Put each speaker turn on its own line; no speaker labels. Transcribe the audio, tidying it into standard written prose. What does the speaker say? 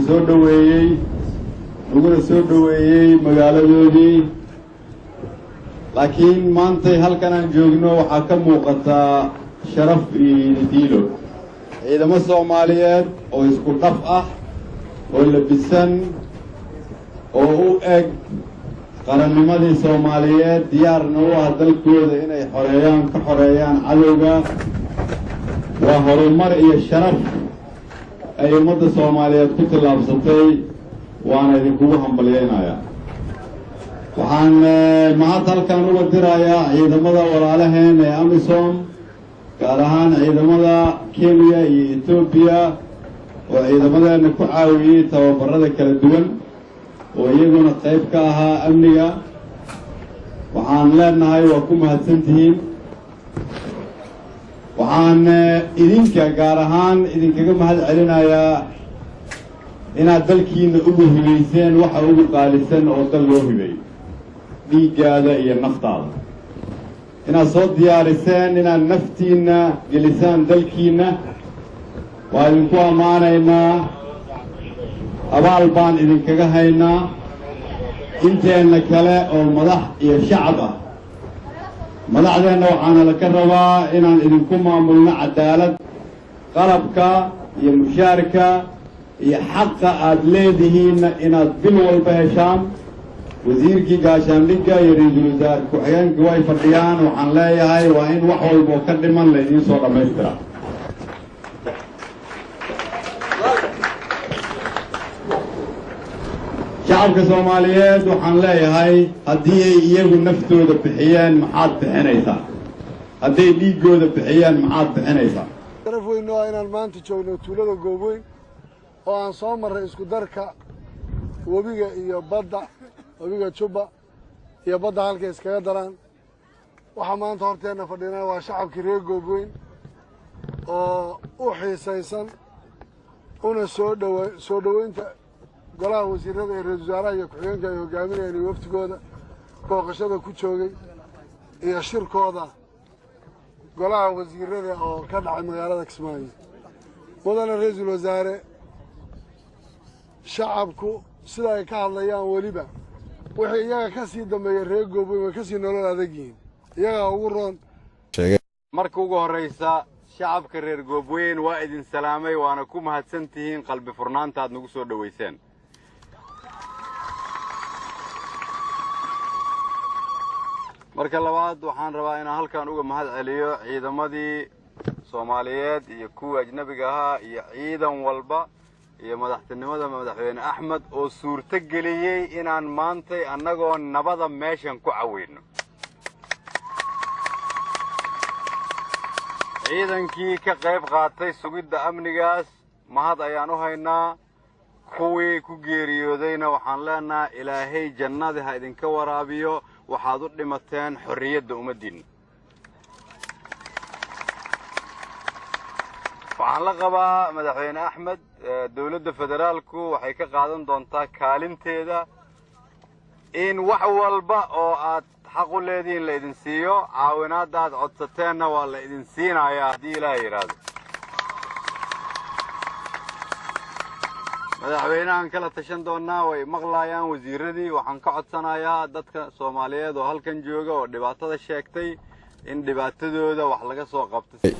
soo dhoweeyey, naguna soo dhoweeyey magaaladoodii. Laakiin maantay halkan aan joogno waxaa ka muuqataa sharaf iyo diilo, ciidamo Soomaaliyeed oo isku dhaf ah oo labisan oo u eg qarannimadii Soomaaliyeed, diyaarna u ah dalkooda inay xoreeyaan, ka xoreeyaan cadowga. Waa horumar iyo sharaf ay ummadda Soomaaliyeed ku tillaabsatay, waana idinkugu hambalyaynayaa. Waxaan mahad halkan uga dirayaa ciidamada walaalaheen ee AMISOM, gaar ahaan ciidamada Kenya iyo Etoobiya oo ciidamadeenna ku caawiyey tababarada kala duwan oo iyaguna qayb ka ahaa amniga. Waxaan leenahay waa ku mahadsan tihiin. Waxaan idinka gaar ahaan idinkaga mahad celinayaa inaad dalkiina ugu hibayseen waxa ugu qaalisan oo dal loo hibeeyo, dhiiggaada iyo naftaada, inaad soo diyaariseen inaad naftiinna gelisaan dalkiinna. Waa idinku ammaanaynaa, abaal baan idinkaga haynaa. Inteenna kale oo madax iyo shacab ah, madaxdeenna waxaana laka rabaa inaan idinku maamulno cadaalad. Qalabka iyo mushaarka iyo xaqa aad leedihiinna inaad bil walba heshaan. Wasiirkii gaashaandhigga iyo ra-iisul wasaare ku-xigeenkii way fadhiyaan. Waxaan leeyahay waa in wax walboo ka dhiman la idiin soo dhammaystiraa. Shacabka Soomaaliyeed waxaan leeyahay, haddii ay iyagu naftooda bixiyeen, maxaad bixinaysaa? Hadday dhiiggooda bixiyeen, maxaad bixinaysaa?
Sharaf weyn oo inaan maanta joogno tuulada Goobweyn oo aan soo marray isku darka webiga iyo badda, webiga Jubba iyo badda halkay iskaga daraan. Waxaa maanta horteenna fadhinaa waa shacabkii reer Goobweyn oo u xiisaysan una soo dhowa soo dhoweynta golaha wasiirada ee ra-isul wasaaraha iyo ku-xigeenka ay hogaaminayaan iyo waftigooda booqashada ku joogay iyo shirkooda golaha wasiirada oo ka dhacay magaalada Kismaayo. Mudane ra-iisul wasaare, shacabku sida ay ka hadlayaan, weliba wixii iyaga ka sii dambeeya, reer Goobweyn way ka sii nolol adag yihiin, iyagaa ugu roon.
Marka ugu horraysa, shacabka reer Goobweyn waa idin salaamay, waana ku mahadsan tihiin qalbi furnaanta aad nagu soo dhowayseen. Marka labaad, waxaan rabaa inaan halkan uga mahad celiyo ciidamadii Soomaaliyeed iyo kuwii ajnabiga ahaa iyo ciidan walba iyo madaxtinimada madaxweyne Axmed oo suurto geliyey inaan maantay annagoo nabada meeshan ku caweyno. Ciidankii ka qayb qaatay sugidda amnigaas mahad ayaan u haynaa. Kuwii ku geeriyoodayna waxaan leenahay Ilaahay jannadii ha idinka waraabiyo, waxaad u dhimateen xorriyadda ummaddiinna. Waxaan la qabaa madaxweyne Axmed, dowladda federaalku waxay ka qaadan doontaa kaalinteeda in wax walba oo aad xaq u leedihiin la idin siiyo. Caawinaadda aad codsateenna waa la idin siinayaa haddii Ilaahay yidhaahdo. Madaxweynahan kala tashan doonnaa, way maqlaayaan wasiiradii. Waxaan ka codsanayaa dadka Soomaaliyeed oo halkan jooga oo dhibaatada sheegtay in dhibaatadooda wax laga soo qabto.